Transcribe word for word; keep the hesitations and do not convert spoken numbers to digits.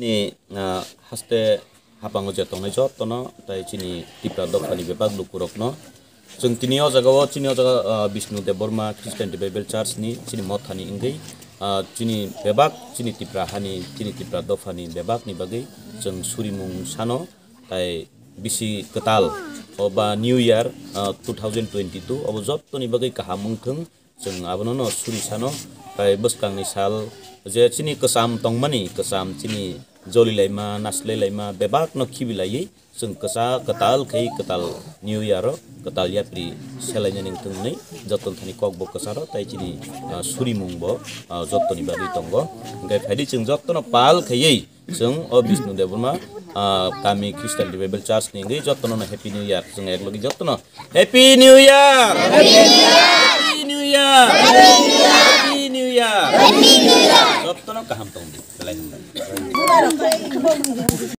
Ni, ah, haste hapango je tongnai jotono, tai chini Tipra dophani bebak lukurokno. Chwng tini o jaga o, chini o jaga, ah, Bishnu Debbarma Christian Revival Church ni chini mothani wngwi, ah, chini bebak, chini Tipra hani, chini Tipra dophani bebak ni bagwi chwng surimung sano, tai bisi kwtal o ba New Year, ah, two thousand twenty-two obo jottoni bagwi kaham wngthwng. Chwng abono no suri sano, tai bwskangni sal je chini kwcham tongmani, kwcham chini jolilaima, nasilailaima, bebakno khibilaiwi chwng kwcha kwtal khe kwtal New Year o kwtal yapri selainani wngthwng hwnwi jottoni thani kokbo kwcharo tai chini, ah, surimungbo, ah, jottoni bagwi tongo. Hwnkhe phaidi chwng jottono pal khaiwi chwng o Bishnu Debbarma, ah, kami Christian Revival Church ni wngwi jotono no Happy New Year. Chwng ek logi jotono Happy New Year! Happy New Year! Happy New Year! Jotono kaham tongdi. Belai hwnba.